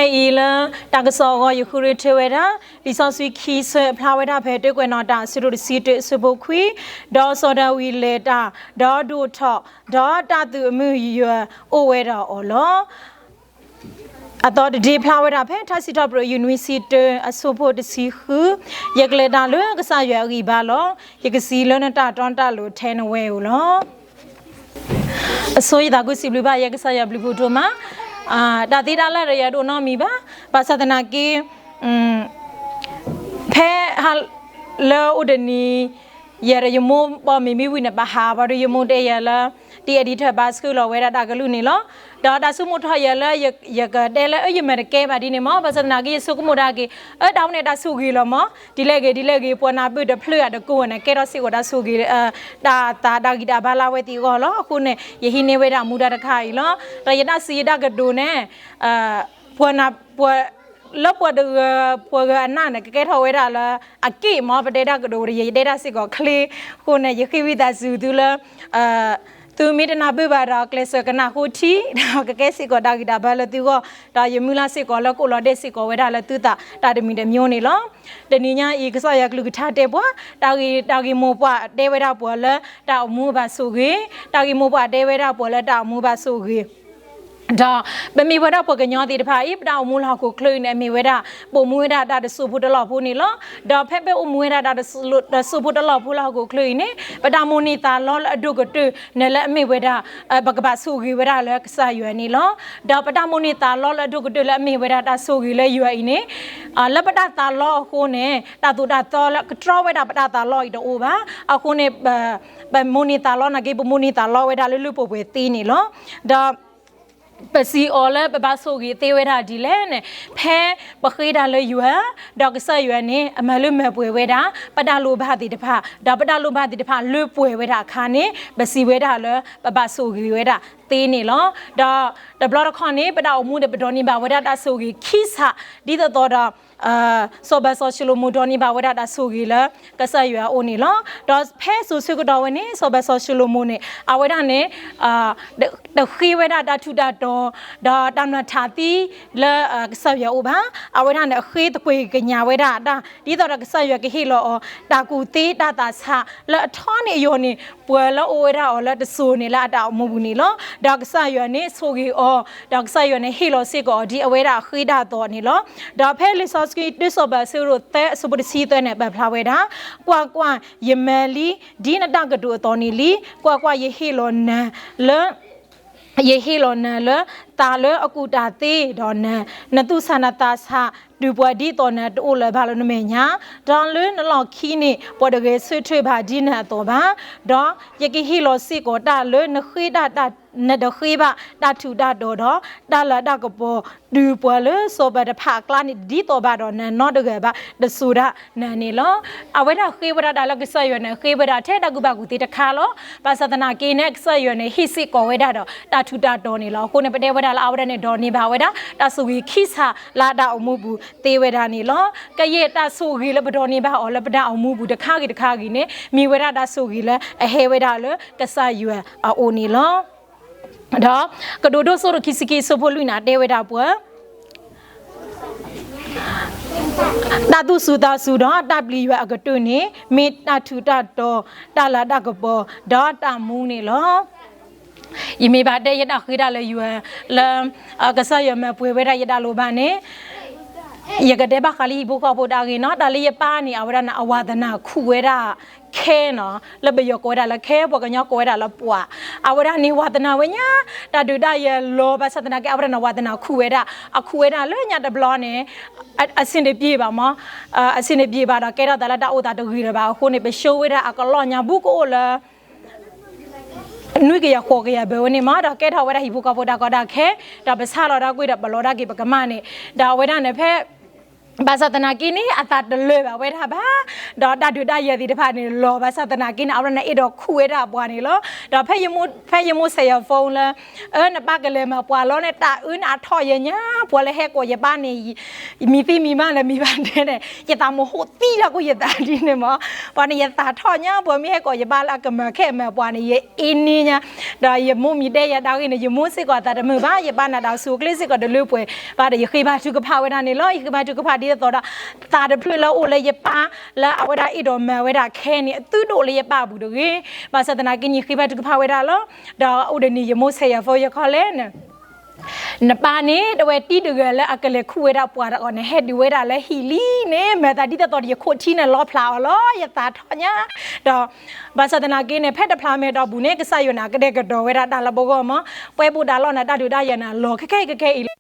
ဖဲအံၤလၢတၢ်ကစီၣ်အဂီၢ် ယဃုရ့ထၢဝဲဒၣ် လံာ်စီဆှံခံဆၢ ဖျါဝဲဒၣ်ဖဲတၢကွဲးနီၣ်တၢ်အဆၢဒိၣ်တဆံတၢ အဆၢဖိခွံ, ဒီးစီၤဒၤဝံးလဲၤတၢ်, ဒီးဒိၣ်ထီၣ်, ဒီးတၢ်သုးအမုၢ်ယွၤအိၣ်ဝဲဒီးအီၤလီၤ. အသီတဒ့ဖျါဝဲဒၣ်ဖဲ ထါစံးထီၣ်ပတြၢၤ ယုၢ်နွံဆံတၢ အဆၢဖိတဆံဃု, ယကလဲၤတၢ်လၢကစၢ်ယွၤအဂံၢ်ဘါလီၤ. ယကစံးလၢနတၢ်တီတၢ်လိၤထဲနဝဲဧိၤလီၤ. အဆိ ယသးခုစံးဘျုးဘၣ်ယဲ ကစၢ်ယွၤဘျုးဖှိၣ်ဒိၣ်မး, တၢ်သ့တၢ်လၢ်ဒီးယၤဒိၣ်နီတမံၤဘၣ်, ဘၣ်ဆၣ်သနာ်က့ ဖဲ လၢအိၣ်တနံၤ ယဲဒီးယမိၢ်ပိာ်မုၣ်မံဝံၤန့ၣ် ပဟးဘၣ်ဒီး ယမိၢ်တဲယၤလၢ တအဲၣ်ဒိးထၢဘါဆှၢလီၤဝဲဒၣ်တၢ်ကလုၢ်န့ၣ်လီၤ. ဒီးတၢ်ဆိကမိၣ်ထီၣ်ယၤလၢ ယကတဲလၢ အၢ ယမၤတကဲဘၣ်ဒ်န့ၣ်မး, ဘၣ်ဆၣ်သနာ်က့ ယဆိကမိၣ်ဒၣ်က့ၤ အၢ တၢ်ဝဲန့ၣ်တၢ်ဆိၣ်ဂ့ၤလီၤမး, ဒ်လဲၣ်ဂ့ၤ ဒ်လဲၣ်ဂ့ၤ ပှၤနၢ်ဘၢၣ်တဖျၢၣ်အတကိးန့ၣ် ကဲထီၣ်စ့ၢ်ကီးတၢ်ဆိၣ်ဂ့ၤ တၢ်သးတၢ်ဂံၢ်တၢ်ဘါလၢအဝဲသ့ၣ်အဂီၢ်လီၤ. အဃိန့ၣ် ယဟံးန့ၢ်ဝဲဒၣ်အမူဒါတခါအံၤလီၤ. ဒီးယတၢ်စံးယတၢ်ကတိၤန့ၣ် ပှၤနၢ် ပှၤ လၢပှၤတဂၤ ပှၤဂၤအနၢ်န့ၣ် ကကဲထီၣ်ဝဲဒၣ်လၢအက့ၢ်မး, ပတဲတၢ်ကတိၤဒီး ယတဲတၢ်စ့ၢ်ကီးချ့, အဃိန့ၣ် ယဃ့ဝံသးစူၤသုလၢ သုမ့ၢ်တနၢ်ဘၢၣ်ဘၣ်ဒီး ကျဲးစၢးကနၣ်ဃိထံ, ဒီးကကဲစ့ၢ်ကီးတၢ်ဂံၢ်တၢ်ဘါလၢသုဂီၢ်, ဒီးယမုၢ်လၢ်စ့ၢ်ကီးလၢကအိၣ်လီၤဒဲးစ့ၢ်ကီးဝဲဒၣ်လၢသုသးတၢ်တမံၤတမံၤန့ၣ်လီၤ. တနံၤညါအံၤ ကစၢ်ယွၤကလုၢ်ကထါတဲပှၤ, တၢ်ဂ့ၢ် တၢ်ဂ့ၢ်မိၢ်ပှၢ်တဲဝဲဒၣ်ပှၤလၢတၢ်အိၣ်မူဘၣ်ဆိၣ်ဂ့ၤ, တၢ်ဂ့ၢ်မိၢ်ပှၢ်တဲဝဲဒၣ်ပှၤလၢတၢ်အိၣ်မူဘၣ်ဆိၣ်ဂ့ၤ ဒီးပမ့ၢ်ဝဲဒၣ်ပှၤကညီသ့ၣ်တဖၣ်အံၤ ပတၢ်အိၣ်မူလၢဟီၣ်ခိၣ်ချၢအံၤန့ၣ် အမ့ၢ်ဝဲဒၣ် ပအိၣ်မူဝဲဒၣ်တၢ်တစိၢ်ဖိတလီၢ်ဖိန့ၣ်လီၤ. ဒီးဖဲပအိၣ်မူဝဲဒၣ်တၢ်တစိၢ်ဖိတလီၢ်ဖိလၢဟီၣ်ခိၣ်ချၢအံၤန့ၣ် ပတၢ်မိၣ်န့ၢ်သးလီလၢအဒိၣ်ကတၢၢ်န့ၣ်လၢအမ့ၢ်ဝဲဒၣ် ပကဘၣ်ဆိၣ်ဂ့ၤဝဲဒၣ်လၢကစၢ်ယွၤန့ၣ်လီၤ. ဒီးပတၢ်မိၣ်န့ၢ်သးလီလၢအဒိၣ်ကတၢၢ်လၢအမ့ၢ်ဝဲဒၣ်တၢ်ဆိၣ်ဂ့ၤလၢယွၤအံၤန့ၣ် လၢပတၢ်သးလီအဃိန့ၣ် တၢ်သိၣ်တၢ်သီလၢကတြီဝဲဒၣ်ပတၢ်သးလီအံၤတအိၣ်ဘၣ်. အဃိန့ၣ် ပမိၣ်န့ၢ်သးလီနာ်က့ ပမိၣ်န့ၢ်သးလီဝဲဒၣ်လၢလၢပှဲၤပှဲၤသ့န့ၣ်လီၤ. ဒီး ပစံးအီၤလၢပဘၣ်ဆိၣ်ဂ့ၤသ့ဝဲဒၣ်ဒ်လဲၣ်န့ၣ် ဖဲပဃ့တၢ်လၢယွၤ ဒီးကစၢ်ယွၤန့ၣ် အမၤလၢမၤပှဲၤဝဲဒၣ် ပတၢ်လိၣ်ဘၣ်သ့ၣ်တဖၣ် ဒီးပတၢ်လိၣ်ဘၣ်သ့ၣ်တဖၣ်လၢပှဲၤဝဲဒၣ်အခါန့ၣ် ပစံးဝဲဒၣ်လၢပဘၣ်ဆိၣ်ဂ့ၤဝဲဒၣ်သ့န့ၣ်လီၤ. ဒီးတဘျီတခီၣ်န့ၣ် ပတၢ်အိၣ်မူန့ၣ် ပဒိးန့ၢ်ဘၣ်ဝဲဒၣ်တၢ်ဆိၣ်ဂ့ၤခံစး ဒ်သိးသိးဒီး စီၤပၤစီၤၡလိၤမိၣ်ဒိးန့ၢ်ဘၣ်ဝဲဒၣ်တၢ်ဆိၣ်ဂ့ၤလၢကစၢ်ယွၤအအိၣ်န့ၣ်လီၤ. ဒီးဖဲစိၤဆၢကတီၢ်ဝဲန့ၣ် စီၤပၤစီၤၡလိၤမိၣ်န့ၣ် အဝဲဒၣ်န့ၣ် တဃ့ဝဲဒၣ်တၢ်ထူးတၢ်တီၤ ဒီးတၢ်မၤထးသံလၢကစၢ်ယွၤအအိၣ်ဘၣ်. အဝဲဒၣ်န့ၣ် အဃ့သကွဲၤကညးဝဲဒၣ်တၢ် ဒ်သိးဒီးကစၢ်ယွၤကဟ့ၣ်လီၤအီၤ တၢ်ကူၣ်သ့တၢ်သးဆးလၢအထီန့ၢ်အယိာ်န့ၣ် ပှၤလၢအအိၣ်ဝဲဒၣ်အီၤလၢတစိၤန့ၣ်လၢအတၢ်အိၣ်မူပူၤန့ၣ်လီၤ. ဒီးကစၢ်ယွၤန့ၣ်ဆိၣ်ဂ့ၤအီၤ ဒီးကစၢ်ယွၤန့ၣ်ဟ့ၣ်လီၤစ့ၢ်ကီးအီၤဒ်အဝဲဒၣ်အဃ့တၢ်အသိးန့ၣ်လီၤ. ဒီးဖဲလံာ်စီဆှံတၢစီၤပၤအဆၢဒိၣ်သၢအဆၢဖိတဆံသၢန့ၣ် ပာ်ဖျါဝဲဒၣ်, ကွၢ်ကွၢ်, ယမၤလံ ဒ်နတၢ်ကတိၤအသိးန့ၣ်လံ. ကွၢ်ကွၢ်, ယဟ့ၣ်လီၤနၤလၢ ယဟ့ၣ်လီၤနၤလၢသးလၢအကူၣ်တၢ်သ့ဒီးနၤ, နသူၣ်ဆးနသးဆးတုၤပှၤဒ်သိးနၤတအိၣ်လၢၤဘၣ်လၢနမဲာ်ညါ, ဒီးလၢနလီၢ်ခံန့ၣ် ပှၤတဂၤဆၢထၢၣ်ဘၣ်ဒ်နၤအသိးဘၣ်. ဒီးယကဟ့ၣ်လီၤစ့ၢ်ကီးတၢ်လၢနဃ့တၢ် နတဃ့ဘၣ်တၢ်ထူးတၢ်တီၤဒီး တၢ်လၤတၢ်ကပီၤ တုၤပှၤလၢစီၤပၤတဖၣ်အကျါန့ၣ် ဒ်သိးဘၣ်ဒီးနၤနီတဂၤဘၣ် တစိၤဒၣ်နၤန့ၣ်လီၤ. အဝဲဒၣ်ဃ့ဝဲဒၣ်တၢ်လၢကစၢ်ယွၤန့ၣ် ဃ့ဝဲဒၣ်ထဲတၢ်ကူၣ်ဘၣ်ကူၣ်သ့တခါလီၤ. ဘၣ်ဆၣ်သနာ်က့န့ၣ် ကစၢ်ယွၤန့ၣ် ဟ့ၣ်စ့ၢ်ကီးဝဲဒၣ်ဒီးတၢ်ထူးတၢ်တီၤန့ၣ်လီၤ. အဃိန့ၣ် ပတဲဝဲဒၣ်လၢအဝဲဒၣ်န့ၣ် ဒိးန့ၢ်ဘၣ်ဝဲဒၣ် တၢ်ဆိၣ်ဂ့ၤခံစးလၢအတၢ်အိၣ်မူပူၤသ့ဝဲဒၣ်န့ၣ်လီၤ. ကယဲၢ်တၢ်ဆိၣ်ဂ့ၤလၢပဒိးန့ၢ်ဘၣ်အီၤလၢပတၢ်အိၣ်မူပူၤတခါဂ့ၤတခါဂ့ၤန့ၣ် မ့ၢ်ဝဲဒၣ်တၢ်ဆိၣ်ဂ့ၤလၢအဟဲဝဲဒၣ်လၢကစၢ်ယွၤအအိၣ်န့ၣ်လီၤ. ဒီးကတိၤဒိ အဆၢဒိၣ်ခံဆံခံ အဆၢဖိလွံၢ်န့ၣ် တဲဝဲဒၣ်ပှၤ တၢ်သူၣ်စူၤသးစူၤဒီးတၢ်ပျံၤယွၤအကတၢၢ်န့ၣ် မ့ၢ်တၢ်ထူးတၢ်တီၤ, တၢ်လၤတၢ်ကပီၤ, ဒီးတၢ်မူန့ၣ်လီၤ. ယမ့ၢ်ဘၣ်တဲယတၢ်ဃ့တၢ်လၢယွၤလၢ ကစၢ်ယွၤမၤပှဲၤဝဲဒၣ်ယတၢ်လိၣ်ဘၣ်န့ၣ် ယကတဲဘၣ်ဃးလၢဟံၣ်ဖိဃီဖိတၢ်ဂ့ၢ်နီၤ. တၢ်လၢယပၢ်န့ၣ် အဝဲဒၣ်န့ၣ် အဝၤသနာ်ခူၣ်ဝဲဒၣ်ခဲနီၤ, လၢပယီၤကိးဝဲဒၣ်လၢခဲ, ပှၤကညီကိးဝဲဒၣ်လၢပှၤ. အဝဲဒၣ်န့ၣ် ဝၤသနာ်ဝဲညါ တၢ်ဒုးတၢ်ယၤလီၤ. ဘၣ်ဆၣ်သနာ်က့ အဝဲဒၣ်န့ၣ် ဝၤသနာ်ခူၣ်ဝဲဒၣ်, အခူၣ်ဝဲဒၣ်လၢညါတဘျီန့ၣ် အဆင်တပြေဘၣ်မး, အဆင်တပြေဘၣ်ဒီး ကဲထီၣ်သးလၢတၢ်အိၣ်သးတဂ့ၤလၢၤဘၣ်အဃိန့ၣ် ပရှုံးဝဲဒၣ်အကလီၢ်ညါဘူးကအိၣ်လၢ နွံကယၤဃိးကယၤဘၢဝဲန့ၣ်မး, ဒီးကဲထီၣ်ဝဲဒၣ်ဟံၣ်ဖိဃီဖိတၢ်ကီတၢ်ခဲ, ဒီးပဆါလီၤတၢ်ကွံာ်ဒီးပလီၤတၢ်က့ၤပကမၣ်န့ၣ်, ဒီးအဝဲဒၣ်န့ၣ်ဖဲ ဘၣ်ဆၣ်သနာ်က့န့ၣ် အသးတလၢာ်ဘၣ်ဝဲဒၣ်ဘၣ်, ဒီးတၢ်ဒုးတၢ်ယၤသ့ၣ်တဖၣ်န့ၣ်လီၤ, ဘၣ်ဆၣ်သနာ်က့န့ၣ် အဝဲဒၣ်န့ၣ် အဲၣ်ဒိးခူၣ်ဝဲဒၣ်အပှၤန့ၣ်လီၤ. ဒီးဖဲယမိၢ်ဆဲးယၤ phone လၢ အၢ နပၢ်ကလဲၤမၤပှၤလီၤန့ၣ် တၢ်အၢန့ၣ်အထီၣ်ယဲၢ်ညါ, ပှၤလၢဟဲကိးယပၢ်န့ၣ် မံၤသံမံၤမးလၢမံၤဘၣ်ဒဲန့ၣ် ယသးမဟိသံလီၤ ကယသးဒ်န့ၣ်မး, ပှၤန့ၣ်ယသးထီၣ်ညါ, ပှၤမ့ၢ်ဟဲကိးယပၢ်လၢအကမၤခဲမၤပှၤန့ၣ် ယအ့န့ၢ်ညါ, ဒီးယမိၢ်မံၤဒဲယၤဒၣ်ဂ့ၤန့ၣ် ယမိၢ်စ့ၢ်ကီးအသးတမုာ်ဘၣ်, ယပၢ်နၤတၢ်အိၣ်ဆူၣ်အိၣ်ချ့စ့ၢ်ကီးတလၢပှဲၤဘၣ်ဒီး ယဃ့ဘါထုကဖၣ်ဝဲဒၣ်န့ၣ်လီၤ. ယဃ့ဘါထုကဖၣ်ဒ်သိးဒီး သးတဖျၢၣ်လၢအိၣ်လၢယပၢ်လၢအဝဲဒၣ်အဲၣ်ဒိးမၤဝဲဒၣ်ခဲန့ၣ် အသုတအိၣ်လၢယပၢ်အပူၤတဂ့ၤ, ဘၣ်ဆၣ်သနာ်က့န့ၣ် ယဃ့ဘါထုကဖၣ်ဝဲဒၣ်လီၤ. ဒီးအိၣ်ဒ်န့ၣ် ယမိၢ်ဆဲးယၤ phone ယခီလဲၣ်န့ၣ် နပၢ်န့ၣ် တဝဲတံၤတဂၤလၢအကလဲၤခူၣ်ဝဲဒၣ်ပှၤတဂၤန့ၣ် ဟဲဒုးဝဲဒၣ်လၢဟံၣ်လံန့ၣ် မၤသးဒ်သိးသိးဒီးယခိၣ်ထံန့ၣ်လီဖျါအီၤလီၤ, ယသးထီၣ်ညါ, ဒီး ဘၣ်ဆၣ်သနာ်က့န့ၣ် ဖဲတဖျါမဲာ်ဒီးပူၤန့ၣ် ကစၢ်ယွၤန့ၣ် အကဒဲကဒီးဝဲဒၣ်တၢ်လၢပဂီၢ်မး, ပှဲၤဘိးတၢ်လီၢ်န့ၣ် တၢ်ဒုးတၢ်ယၤန့ၣ် လီၤခဲကဲအံၤခဲကဲအံၤလီၤ.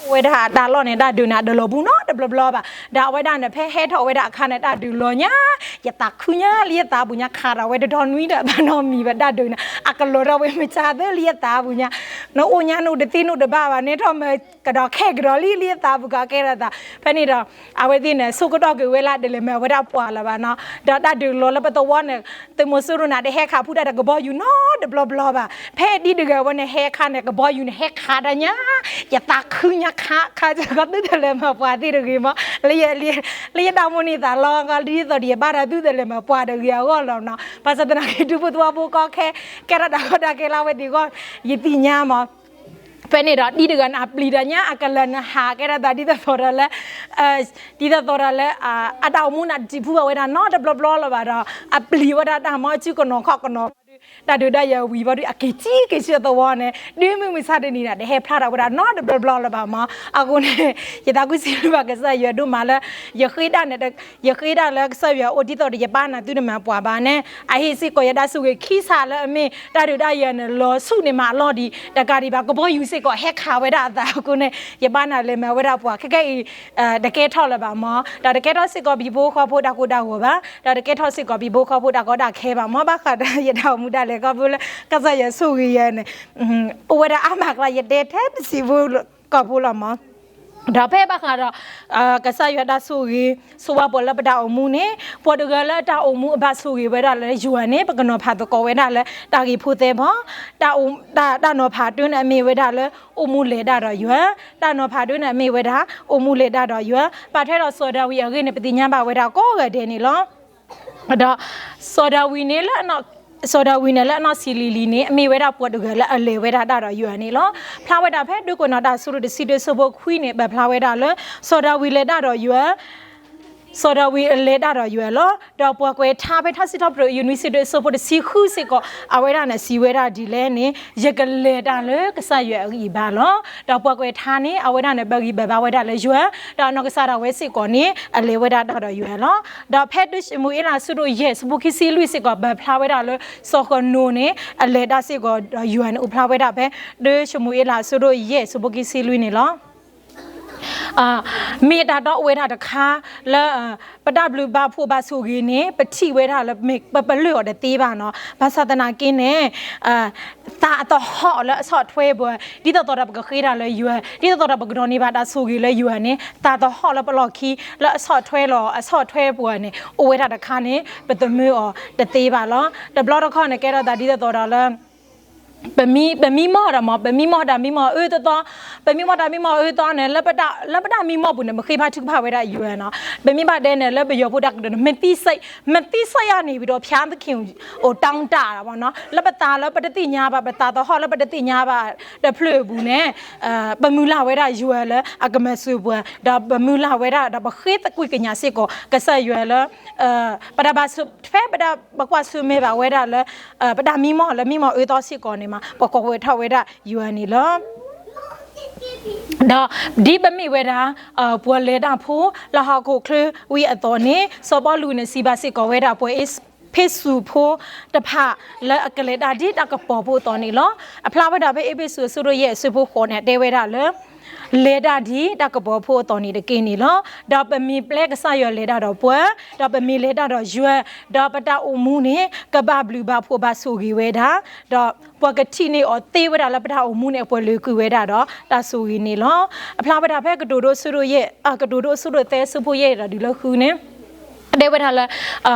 အိၣ်ဝဲဒၣ်တၢ်လီၢ်န့ၣ် တၢ်ဒုးန့ၣ် တလီၤဘူးနီတဘျီဘျီဘၣ်, ဒီးအဝဲဒၣ်န့ၣ် ဖဲဟဲထီၣ်ဝဲဒၣ်အခါန့ၣ် တၢ်ဒုးလီၤညါ, ယသးခုညါလၢယသးပူၤညါ ခးထီၣ်ဝဲတဒီနွံဒီးဘၣ်နီတမံၤဘၣ် တၢ်ဒုးန့ၣ် အကလီၤထီၣ်ဝဲမုၢ်ဆါသၢလၢယသးပူၤညါ, နအိၣ်ညါနအိၣ်တသ့နအိၣ်တဘၣ်ဘၣ်န့ၣ် ထီၣ်မၤကဒီးခဲကဒီးလံလၢယသးပူၤကကဲထီၣ်သး, ဖဲန့ၣ်ဒီး အဝဲသ့ၣ်န့ၣ် ဆိကတီၢ်က့ၤဝဲလၢတလဲၤမၤဝဲဒၣ်ပှၤလၢၤဘၣ်နီၤ, ဒီးတၢ်ဒုးလီၤလၢပသဝီန့ၣ် သုးမီၤစိရိၤန့ၣ် တဟဲခးဖုတၢ်ဒီးကဘီယူၤနီတဘျီဘျီဘၣ်, ဖဲဒ်တဂၤဝဲန့ၣ် ဟဲခးန့ၣ် ကဘီယူၤန့ၣ် ဟဲခးတၢ်ညါ, ယသးခုညါခးခး ကီသုတလဲၤမၤပှၤသ့ၣ်တဂ့ၤမး, လၢယတၢ်မိၣ်န့ၢ်သးလီၤကီး ဒ်သိးဒီးယဘၣ်တၢ်သုတလဲၤမၤပှၤတဂ့ၤအဂီၢ်လီၤနီၤ, ဘၣ်ဆၣ်သနာ်က့ ဒူဖိသဝီဖိကီခဲ ကဲထီၣ်တၢ်ကီတၢ်ခဲလၢအဝဲသ့ၣ်အဂီၢ် ယသ့ၣ်ညါမး ဖဲန့ၣ်ဒီး ဒ်တဂၤန့ၣ် အပျံၤတၢ်ညါ အကလၢၤနဟးကဲထီၣ်သးဒ်သိးသိးဒီးလၢ ဒ်သိးသိးဒီးလၢ အတၢ်အိၣ်မူန့ၣ်တစံးဖုဘၣ်ဝဲဒၣ်နီတဘျီဘျီလၢၤဘၣ်ဒီး အပျံၤဝဲဒၣ်တၢ်မၤစုကနိးခီၣ်ကနိးဘၣ်ဒီး တၢ်ဒုးတၢ်ယၤဝံၤဘၣ်ဒီး အက့ၤစံက့ၤဆူသဝီန့ၣ် ဒ်မုၢ်မဆါတနံၤန့ၣ် တဟဲဖျါထီၣ်ဝဲဒၣ်နီတဘျီဘျီလၢၤဘၣ်မး. အဃိန့ၣ် ယသးခုစံးဘျုးဘၣ်ကစၢ်ယွၤဒိၣ်မးလၢ ယဃ့ဒၣ်န့ၣ် ယဃ့ဒၣ်လၢကစၢ်ယွၤအိၣ်ဒ်သိးဒီးယပၢ်နၤသုတမၤပှၤဘၣ်န့ၣ် အဟ့ၣ်စ့ၢ်ကီးယတၢ်ဆိၣ်ဂ့ၤခံစးလၢအမ့ၢ် တၢ်ဒုးတၢ်ယၤန့ၣ် လီၤဆူၣ်န့ၣ်မးအလီၢ်ဒံး တကးဒံးဘၣ် ကဘီယူၤစ့ၢ်ကီးဟဲခးဝဲဒၣ်အသးအဃိန့ၣ် ယပၢ်နၤလဲၤမၤဝဲဒၣ်ပှၤ ခဲကဲအံၤ တကဲထီၣ်လၢၤဘၣ်မး ဒီးတကဲထီၣ်စ့ၢ်ကီးပဟံၣ်ဖိဃီဖိတၢ်ကိၢ်တၢ်ဂီၤဘၣ် ဒီးတကဲထီၣ်စ့ၢ်ကီးပဟံၣ်ဖိဃီဖိတၢ်ကီတၢ်ခဲဘၣ်မး ဘၣ်ဃးဒီးယတၢ်အိၣ်မူဒၣ်လဲာ်ခီဖျိလၢ ကစၢ်ယွၤဆိၣ်ဂ့ၤယၤန့ၣ် အိၣ်ဝဲဒၣ်အါမးကျါ ယတဲထဲတစံးဖိကီၢ်ဖိလီၤမး ဒီးဖဲဘၣ်ဃးဒီး ကစၢ်ယွၤတၢ်ဆိၣ်ဂ့ၤ ဆိၣ်ဝါပှၤလၢပတၢ်အိၣ်မူန့ၣ် ပှၤတဂၤလၢတၢ်အိၣ်မူအဘၣ်ဆိၣ်ဂ့ၤဝဲဒၣ်လၢယွၤန့ၣ် ပကနီၤဖးသကိးဝဲဒၣ်လၢတၢ်ဂ့ၢ်ဖိသဲဘီ တၢ်နီၤဖးတၢ်န့ၣ်အမ့ၢ်ဝဲဒၣ်လၢ အိၣ်မူလဲၤတၢ်ဒီးယွၤ တၢ်နီၤဖးတၢ်န့ၣ်အမ့ၢ်ဝဲဒၣ် အိၣ်မူလဲၤတၢ်ဒီးယွၤ ပာ်ထွဲဒီးစီၤဒၤဝံးအဂ့ၢ်န့ၣ် ပသ့ၣ်ညါဘၣ်ဝဲဒၣ်ကိးဂၤဒဲးန့ၣ်လီၤ. ဒီး စီၤဒၤဝံးန့ၣ်လၢ စီၤဒၤဝံးန့ၣ်လၢအနီၢ်ဆံးလံၤလံၤန့ၣ် အမ့ၢ်ဝဲဒၣ်ပှၤတဂၤလၢအလဲၤဝဲဒၣ်တၢ်ဒီးယွၤန့ၣ်လီၤ. ဖျါဝဲဒၣ်ဖဲဒၢးခိၣ်နၢ်တၢ်အဆၢဒိၣ်တဆံတၢအဆၢဖိခွံန့ၣ် ပာ်ဖျါဝဲဒၣ်လၢ စီၤဒၤဝံးလဲၤတၢ်ဒီးယွၤ စီၤဒၤဝံးအလဲၤတၢ်ဒီးယွၤလီၤ. ဒီးပှၤကွဲးထါဖဲထါစံးထီၣ်ပတြၢၤ ယုၢ်နွံဆံတၢအဆၢဖိတဆံဃုစ့ၢ်ကီး အဝဲဒၣ်န့ၣ်စံးဝဲဒၣ်ဒ်လဲၣ်န့ၣ် ယကလဲၤတၢ်လၢကစၢ်ယွၤအဂံၢ်အဘါလီၤ. ဒီးပှၤကွဲးထါန့ၣ် အဝဲဒၣ်န့ၣ် ဘၣ်ဂံၢ်ဘၣ်ဘါဝဲဒၣ်လၢယွၤ ဒီးအနီၢ်ကစၢ်ဒၣ်ဝဲစ့ၢ်ကီးန့ၣ် အလဲၤဝဲဒၣ်တၢ်ဒီးယွၤလီၤ. ဒီးဖဲတၢၡမူၤအ့လးအဆၢဒိၣ်ယဲၢ်အဆၢဖိခံဆံလွံၢ်စ့ၢ်ကီး ပာ်ဖျါဝဲဒၣ်လၢ စီၤဃနိာ်န့ၣ် အလဲၤတၢ်စ့ၢ်ကီးဒီးယွၤန့ၣ် အိၣ်ဖျါဝဲဒၣ်ဖဲ တၢၡမူၤအ့လးအဆၢဒိၣ်ယဲၢ်အဆၢဖိခံဆံလွံၢ်န့ၣ်လီၤ. မ့ၢ်တၢ်တီအိၣ်ဝဲဒၣ်တခါလၢ ပတၢ်ဘျုးဘၣ်ဖှိၣ်ဘၣ်ဆိၣ်ဂ့ၤန့ၣ် ပထံၣ်ဝဲဒၣ်လၢပပလၢၢ်အီၤတသ့ဘၣ်နီၤ. ဘၣ်ဆၣ်သနာ်က့န့ၣ် သးအသဟီၣ်လၢအဆီၣ်ထွဲပှၤ ဒ်သိးသိးဒီးပကဃ့တၢ်လၢယွၤ ဒ်သိးသိးဒီးပကဒိးန့ၢ်ဘၣ်တၢ်ဆိၣ်ဂ့ၤလၢယွၤန့ၣ် သးသဟီၣ်လၢပလီၢ်ခံ လၢအဆီၣ်ထွဲလီၤ အဆီၣ်ထွဲပှၤန့ၣ် အိၣ်ဝဲဒၣ်တခါန့ၣ် ပသမၢအီၤတသ့ဘၣ်လီၤ. တဘျီတခီၣ်န့ၣ် ကဲထီၣ်သးဒ်သိးသိးဒီးလၢ ပမံ ပမံမီၢ်ဒီးမ့ၢ် ပမံမီၢ်တၢ်မံမီၢ်အၢသီသီ ပမံမီၢ်တၢ်မံမီၢ်အၢသီန့ၣ် လၢပတၢ် လၢပတၢ်မံမီၢ်ပူၤန့ၣ် ပဃ့ဘါထုကဖၣ်ဝဲဒၣ်ယွၤနီၤ. ပမ့ၢ်ဘၣ်တဲန့ၣ် လၢပယီၤဖိတၢ်ကတိၤန့ၣ် မသီစိတ် မသီစိတ်ကနေပြီးတော့ ဘုရားသခင်ကို တောင်းတတာပေါ့နော်. လၢပသးလၢပတသ့ၣ်ညါဘၣ် ပသးသဟီၣ်လၢပတသ့ၣ်ညါဘၣ်တဖျၢၣ်အပူၤန့ၣ် ပမုၢ်လၢ်ဝဲဒၣ်ယွၤလၢအကမၤစၢၤပှၤ ဒီးပမုၢ်လၢ်ဝဲဒၣ်ဒီးပဃ့သကွံာ်ကညးစ့ၢ်ကီး ကစၢ်ယွၤလၢ ပတၢ်ဘၣ်ဆၢ ဖဲပတၢ်ပကွၢ်ဆၢၣ်မဲာ်ဘၣ်ဝဲဒၣ်လၢ ပတၢ်မံမီၢ်လၢမံမီၢ်အၢသီစ့ၢ်ကီးန့ၣ်မး ပကိးကွဲးထီၣ်ဝဲဒၣ်ယွၤန့ၣ်လီၤ. ဒီးဒ်ပမ့ၢ်ဝဲဒၣ် ပှၤလဲၤတၢ်ဖိလၢဟီၣ်ခိၣ်ချၢဝံၤအသိးန့ၣ် စီၤပီလူးန့ၣ်စံးဘၣ်စ့ၢ်ကီးဝဲဒၣ် ပှၤအ့းဖ့းစူးဖိတဖၣ်လၢအကလဲၤတၢ်ဒ်တၢ်ကပီၤဖိအသိးန့ၣ်လီၤ. အဖျါဝဲဒၣ်ဖဲအ့းဖ့းစူးအဆၢဒိၣ်ယဲၢ်အဆၢဖိဃိးန့ၣ် တဲဝဲဒၣ်လၢ လဲၤတၢ်ဒ်တၢ်ကပီၤဖိအသိးန့ၣ်တက့ၢ်န့ၣ်လီၤ. ဒီးပမ့ၢ်ပျဲကစၢ်ယွၤလဲၤတၢ်ဒီးပှၤ, ဒီးပမ့ၢ်လဲၤတၢ်ဒီးယွၤ, ဒီးပတၢ်အိၣ်မူန့ၣ် ကဘၣ်ဘျုးဘၣ်ဖှိၣ်ဘၣ်ဆိၣ်ဂ့ၤဝဲဒၣ်, ဒီးပှၤကထံၣ်န့ၢ်အီၤသ့ဝဲဒၣ်လၢပတၢ်အိၣ်မူန့ၣ် အပှၤလၢာ်ကွံာ်ဝဲဒၣ်ဒီးတၢ်ဆိၣ်ဂ့ၤန့ၣ်လီၤ. အဖျါဝဲဒၣ်ဖဲကတိၤဒိအဆၢဒိၣ်ယဲၢ်, အကတိၤဒိအဆၢဒိၣ်သၢဆၢဖိယဲၢ်ဒီးတုၤလၢဃုန့ၣ် တဲဝဲဒၣ်လၢ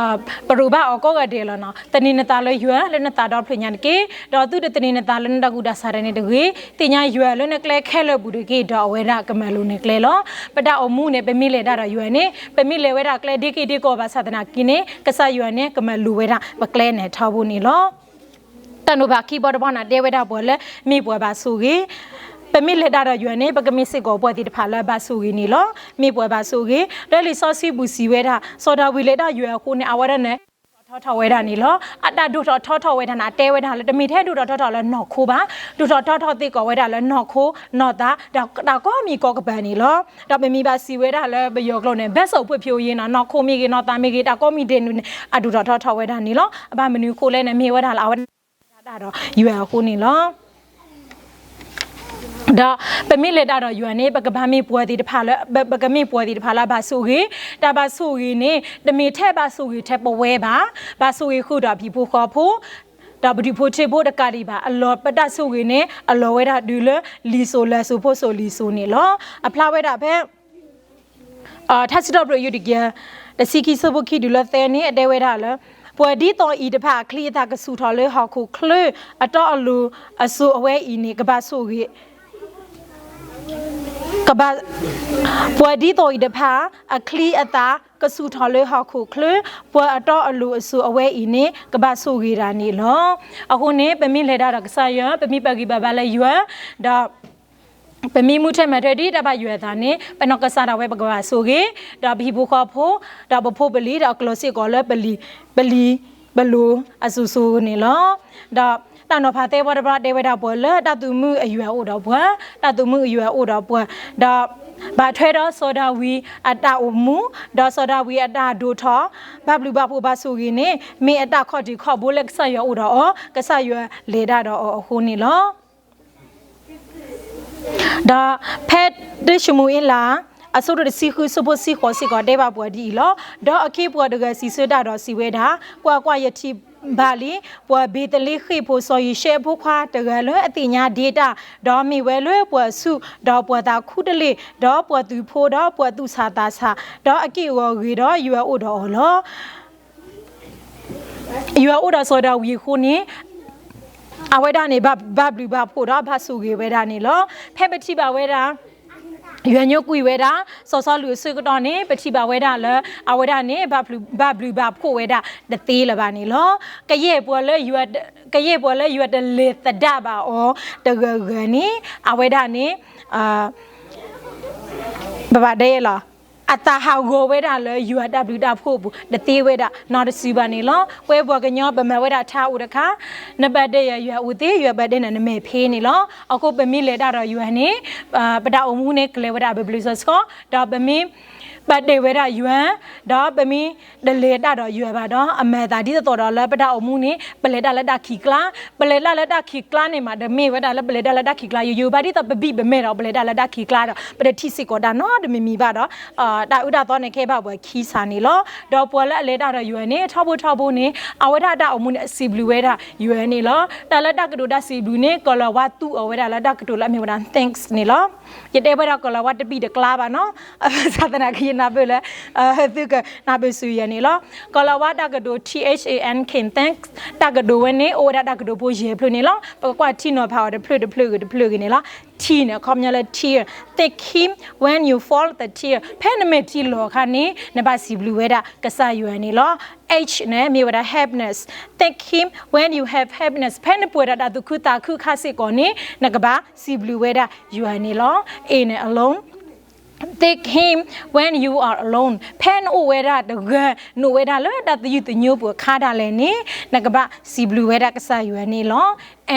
ပရိးဘၣ်အီၤကိးဂၤဒဲးလီၤနီၤ, သန့ၤနသးလၢယွၤလၢနသးဒီဖျၢၣ်ညါတက့ၢ်. ဒီးသုတသန့ၤနသးလၢနတၢ်ကူၣ်တၢ်ဆးဒၣ်န့ၣ်တဂ့ၤ. သ့ၣ်ညါယွၤလၢနကျဲခဲလၢာ်ပူၤတက့ၢ်, ဒီးအဝဲဒၣ်ကမၤလိၤနကျဲလီၤ. ပတၢ်အိၣ်မူန့ၣ် ပမ့ၢ်လဲၤတၢ်ဒီးယွၤန့ၣ် ပမ့ၢ်လဲၤဝဲဒၣ်ကျဲဒ့က့ၢ်ဒ့ကီၢ်ဘၣ်ဆၣ်သနာ်က့န့ၣ် ကစၢ်ယွၤန့ၣ် ကမၤလိၤဝဲဒၣ်ပကျဲန့ၣ်ထီဘိန့ၣ်လီၤ. တၢ်နိၣ်ဖးခံဘီတဘီန့ၣ် တဲဝဲဒၣ်ပှၤလၢ မ့ၢ်ပှၤဘၣ်ဆိၣ်ဂ့ၤ, ပမ့ၢ်လဲၤတၢ်ဒီးယွၤန့ၣ် ပကမ့ၢ်စ့ၢ်ကီးပှၤသ့ၣ်တဖၣ်လၢဘၣ်ဆိၣ်ဂ့ၤန့ၣ်လီၤ. မ့ၢ်ပှၤဘၣ်ဆိၣ်ဂ့ၤ, လၢလံာ်စီဆှံပူၤစံးဝဲဒၣ် စီၤဒၤဝံးလဲၤတၢ်ယွၤအဃိန့ၣ် အဝဲဒၣ်န့ၣ် ထီၣ်ထီၣ်ဝဲဒၣ်န့ၣ်လီၤ. အတၢ်ဒိၣ်ထီၣ်ထီထီၣ်ဝဲဒၣ်န့ၣ် အတဲဝဲဒၣ်လၢတမ့ၢ်ထဲဒိၣ်ထီၣ်ထီထီၣ်လၢနီၢ်ခိဘၣ်, ဒိၣ်ထီၣ်ထီထီၣ်သ့ၣ်ကီးဝဲဒၣ်လၢနီၢ်ခိ, နီၢ်သး, ဒီးတၢ်ကိးမံၤကိးကပၤန့ၣ်လီၤ. ဒီးပမ့ၢ်ဘၣ်စံးဝဲဒၣ်လၢပယီၤကျိာ်န့ၣ် ဘၣ်စီၣ်ဖှိၣ်ဖျိယ့နီၤ, နီၢ်ခိမ့ၢ်ဂ့ၤ, နီၢ်သးမ့ၢ်ဂ့ၤ, တၢ်ကိးမံၤဒဲးန့ၣ် အဒိၣ်ထီၣ်ထီထီၣ်ဝဲဒၣ်န့ၣ်လီၤ. အဘၣ်မနုၤအဃိလဲၣ်န့ၣ် မ့ၢ်ဝဲဒၣ်လၢအဝဲဒၣ် တၢ်ဒီးယွၤအဃိန့ၣ်လီၤ. ဒီးပမ့ၢ်လဲၤတၢ်ဒီးယွၤန့ၣ် ပကဘၣ်မ့ၢ်ပှၤသ့ၣ်တဖၣ်လၢ ပကမ့ၢ်ပှၤသ့ၣ်တဖၣ်လၢအဘၣ်ဆိၣ်ဂ့ၤ, တၢ်ဘၣ်ဆိၣ်ဂ့ၤန့ၣ် တမ့ၢ်ထဲဘၣ်ဆိၣ်ဂ့ၤထဲပဝဲဘၣ်, ဘၣ်ဆိၣ်ဂ့ၤဃုာ်ဒီးအဟံၣ်ဖိဃီဖိ, ဒီးပဒူၣ်ဖိထၢဖိတကးဒံးဘၣ်, အလီၢ်ပတၢ်ဆိၣ်ဂ့ၤန့ၣ် အလီၢ်ဝဲဒၣ်တုၤလၢ လံာ်စိၤလၢစိၤဖိစိၤလံာ်စိၤန့ၣ်လီၤ. အဖျါဝဲဒၣ်ဖဲ ထါစံးထီၣ်ပတြၢၤ ယူၢ်တကယၤ တဆံခံဆၢဖိခံတုၤလၢသၢန့ၣ် အတဲဝဲဒၣ်လၢ ပှၤဒ်သိးအံၤတဖၣ် အချံအသၣ်ကဆူၣ်ထီၣ်လၢဟီၣ်ခိၣ်ချၢ အတီအလိၤအစိၤအဝဲအံၤန့ၣ် ကဘၣ်ဆိၣ်ဂ့ၤ, ကဘၣ်, ပှၤဒ်သိးအံၤတဖၣ် အချံအသၣ်ကဆူၣ်ထီၣ်လၢဟီၣ်ခိၣ်ချၢ ပှၤအတီအလိၤအစိၤအဝဲအံၤန့ၣ် ကဘၣ်ဆိၣ်ဂ့ၤတၢ်န့ၣ်လီၤ. အဃိန့ၣ် ပမ့ၢ်လဲၤတၢ်ဒီးကစၢ်ယွၤ, ပမ့ၢ်ပာ်ဂံၢ်ပာ်ဘါလၢယွၤ, ဒီး ပမ့ၢ်မူထွဲမၤထွဲဒ်တၢ်ဘၣ်ယွၤအသးန့ၣ် ပနီၢ်ကစၢ်ဒၣ်ဝဲပကဘၣ်ဆိၣ်ဂ့ၤ, ဒီးပဟံၣ်ဖိဃီဖိ, ဒီးပဖိပလံၤ, ဒီးအကျိၤစ့ၢ်ကီးလၢပလံၤ, ပလံၤပလိၤအစိၤစိၤန့ၣ်လီၤ. ဒီးတၢ်နီၤဖးသၢဘီတဘီတဲဝဲဒၣ်ပှၤလၢတၢ်သုးမုၢ်အယွၤအိၣ်ဒီးပှၤ, တၢ်သုးမုၢ်အယွၤအိၣ်ဒီးပှၤ, ဒီးဘၣ်ထွဲဒီးစီၤဒၤဝံးအတၢ်အိၣ်မူ, ဒီးစီၤဒၤဝံးအတၢ်ဒိၣ်ထီၣ်, ဘၣ်ဘျုးဘၣ်ဖှိၣ်ဘၣ်ဆိၣ်ဂ့ၤန့ၣ် မ့ၢ်အတၢ်ခီၣ်ထံးခီၣ်ဘိလၢကစၢ်ယွၤအိၣ်ဒီးအီၤ, ကစၢ်ယွၤလဲၤတၢ်ဒီးအီၤအဃိန့ၣ်လီၤ. ဒီးဖဲတၢၡမူၤအ့လး အဆၢဒိၣ်တဆံဃု ဆၢဖိတဆံဃိးစ့ၢ်ကီးတဲဘၣ်ပှၤဒ်အံၤလီၤ. ဒီးအခ့အပှၤတဂၤစံးဆၢတၢ်ဒီးစံးဝဲဒၣ်, ကွၢ်ကွၢ်, ယထံၣ်ဘၣ်လံ, ပှၤဘ့းသလ့ဃ့ၣ်ဖိစီၤယံၤၡဲအဖိခွါတဂၤလၢအသ့ၣ်ညါဒ့တၢ်, ဒီးမ့ၢ်ဝဲလၢပှၤဆူၣ်, ဒီးပှၤသးခူတလ့ၢ်, ဒီးပှၤသုးဖိ, ဒီးပှၤသူၣ်ဆးသးဆး, ဒီးအက့ၢ်အဂီၤဂ့ၤဒီးယွၤအိၣ်ဒီးအီၤလီၤ. ယွၤအိၣ်ဒီးစီၤဒၤဝံးအဃိန့ၣ် အဝဲဒၣ်န့ၣ် ဘၣ်ဘျုးဘၣ်ဖှိၣ်ဒီးဘၣ်ဆိၣ်ဂ့ၤဝဲဒၣ်န့ၣ်လီၤ. ဖဲပထံၣ်ဘၣ်ဝဲဒၣ် ယွၤညိကွံာ်ဝဲဒၣ် စီၤစီလူးအဆၢကတီၢ်န့ၣ် ပထံၣ်ဘၣ်ဝဲဒၣ်လၢ အဝဲဒၣ်န့ၣ် ဘၣ်ဘျုးဘၣ်ဖှိၣ်ဝဲဒၣ်တသ့လၢၤဘၣ်န့ၣ်လီၤ. ကယဲၢ်ပှၤလၢယွၤ ကယဲၢ်ပှၤလၢယွၤတလဲၤသဒၣ်ဘၣ်အီၤတဂၤဂၤန့ၣ် အဝဲဒၣ်န့ၣ် ပဘၣ်တဲလီၤ အသးဟးဂီၤဝဲဒၣ်လၢယွၤတၢ်ဘျုးတၢ်ဖှိၣ်အပူၤ တသ့ဝဲဒၣ်နီတစုဘၣ်န့ၣ်လီၤ. ပဝဲပှၤကညီပမၤဝဲဒၣ်ထါအိၣ်တခါ, နဘၣ်ဒဲယွၤ ယွၤအိၣ်သ့, ယွၤဘၣ်ဒဲနၤ နမဲာ်ဖ့န့ၣ်လီၤ. အဃိပမ့ၢ်လဲၤတၢ်ဒီးယွၤန့ၣ် ပတၢ်အိၣ်မူန့ၣ် ကလဲၤဝဲဒၣ်ဘျ့ဘျ့ဆှီဆှီ, ဒီးပမ့ၢ်ဘၣ်ဒဲဝဲဒၣ်ယွၤ, ဒီးပမ့ၢ်တလဲၤတၢ်ဒီးယွၤဘၣ်ဒီး အမၤသးဒ်သိးသိးဒီးလၢပတၢ်အိၣ်မူန့ၣ် ပလဲၤတၢ်လၢတၢ်ခံးကျါ, ပလဲၤတၢ်လၢတၢ်ခံးကျါန့ၣ်မး တမ့ၢ်ဝဲဒၣ်လၢပလဲၤတၢ်လၢတၢ်ခံးကျါယိယိဘၣ် ဒ်သိးပဘံၣ်ပမဲာ်ဒီးပလဲၤတၢ်လၢတၢ်ခံးကျါဒီး ပတထံၣ်စ့ၢ်ကီးတၢ်နီတမံၤမံၤဘၣ်ဒီး တၢ်အုၣ်တၢ်သီန့ၣ်ခဲဘၣ်ပှၤခံစးန့ၣ်လီၤ. ဒီးပှၤလၢအလဲၤတၢ်ဒီးယွၤန့ၣ် ထီဘိထီဘိန့ၣ် အဝဲဒၣ်တၢ်အိၣ်မူန့ၣ် အစံးဘျုးဝဲဒၣ်ယွၤန့ၣ်လီၤ. တၢ်လၢတၢ်ကတိၤတၢ်စံးဘျုးန့ၣ် ကီၤလၤဝါသူအီၤဝဲဒၣ်လၢတၢ်ကတိၤလၢအမ့ၢ်ဝဲဒၣ် thanks န့ၣ်လီၤ. ယတဲဝဲဒၣ်ကီၤလၤဝါတဘံၣ်တကျါဘၣ်နီၤ, ဘၣ်ဆၣ်သနာ်က့ယနၢ်ပၢၢ်လၢ သုကနၢ်ပၢၢ်ဆူယၤန့ၣ်လီၤ. ကီၤလၤဝါတၢ်ကတိၤ T H A N K, thanks တၢ်ကတိၤဝဲန့ၣ် အိၣ်ဝဲဒၣ်တၢ်ကတိၤဖိယဲၢ်ဖျၢၣ်န့ၣ်လီၤ. ပကကွၢ်ထံနီၤဖးအီၤတဖျၢၣ်တဖျၢၣ်ဂ့ၤတဖျၢၣ်ဂ့ၤန့ၣ်လီၤ. T န့ၣ် အခီပညီလၢ tear, thank him when you fall the tear, ဖဲနမဲာ်ထံလီၤအခါန့ၣ် နဘၣ်စံးဘျုးဝဲဒၣ်ကစၢ်ယွၤန့ၣ်လီၤ. H န့ၣ် မ့ၢ်ဝဲဒၣ် happiness, thank him when you have happiness, ဖဲနပှဲၤဒီးတၢ်သူၣ်ခုသးခုအခါစ့ၢ်ကီးန့ၣ် နကဘၣ်စံးဘျုးဝဲဒၣ်ယွၤန့ၣ်လီၤ. A န့ၣ် alone, thank him when you are alone, ဖဲနအိၣ်ဝဲဒၣ်တဂၤ, နအိၣ်ဝဲဒၣ်လၢတၢ်သယုၢ်သညိပူၤအခါဒၣ်လဲာ်န့ၣ် နကဘၣ်စံးဘျုးဝဲဒၣ်ကစၢ်ယွၤန့ၣ်လီၤ.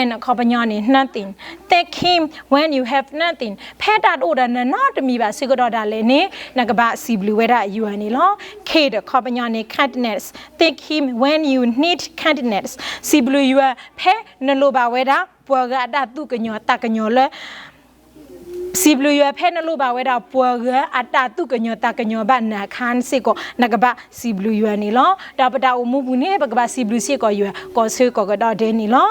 N အခီပညီန့ၣ် nothing, thank him when you have nothing, ဖဲတၢ်တအိၣ်ဒီးနၤနီတမံၤဘၣ်ဆၢကတီၢ်ဒၣ်လဲာ်န့ၣ် နကဘၣ်စံးဘျုးဝဲဒၣ်ယွၤန့ၣ်လီၤ. K အခီပညီန့ၣ် kindness, thank him when you need kindness, စံးဘျုးယွၤဖဲနလိၣ်ဘၣ်ဝဲဒၣ် ပှၤဂၤအတၢ်သူၣ်ကညီၤသးကညီၤလၢ စံးဘျုးယွၤဖဲနလိၣ်ဘၣ်ဝဲဒၣ်ပှၤဂၤအတၢ်သူၣ်ကညီၤသးကညီၤဘၣ်နၤအခါစ့ၢ်ကီး နကဘၣ်စံးဘျုးယွၤန့ၣ်လီၤ. ဒီးပတၢ်အိၣ်မူပူၤန့ၣ် ပကဘၣ်စံးဘျုးစ့ၢ်ကီးယွၤ ကိးဆၢကိးကဒီးဒဲးန့ၣ်လီၤ.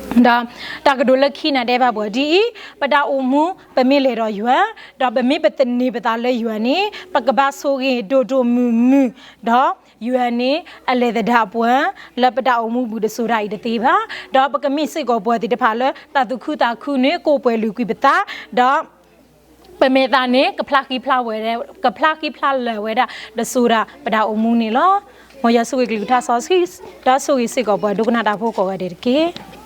ဒီးတၢ်ကတိၤလၢခံန့ၣ်တဲဘၣ်ပှၤဒ်အံၤ, ပတၢ်အိၣ်မူပမ့ၢ်လဲၤဒီးယွၤ, ဒီးပမ့ၢ်ပသန့ၤပသးလၢယွၤန့ၣ် ပကဘၣ်ဆိၣ်ဂ့ၤဒိၣ်ဒိၣ်မုၢ်မုၢ်, ဒီးယွၤန့ၣ်အလဲၤသဒၣ်ပှၤ လၢပတၢ်အိၣ်မူပူၤတစိၤဒၣ်အံၤတသ့ဘၣ်. ဒီးပကမ့ၢ်စ့ၢ်ကီးပှၤသ့ၣ်တဖၣ်လၢတၢ်သူၣ်ခုသးခုန့ၣ် ကအိၣ်ပှဲၤလုာ်ကွံာ်ပသး, ဒီး ပမဲာ်သးန့ၣ် ကဖျါဃံဖျါလၤဝဲဒၣ် တစိၤဒၣ်ပတၢ်အိၣ်မူန့ၣ်လီၤ. မ်ယွၤဆိၣ်ဂ့ၤကလုၢ်ကထါစီဆှံ ဒီးဆိၣ်ဂ့ၤစ့ၢ်ကီးပှၤဒိကနၣ်တၢ်ဖိကိးဂၤဒဲးတက့ၢ်.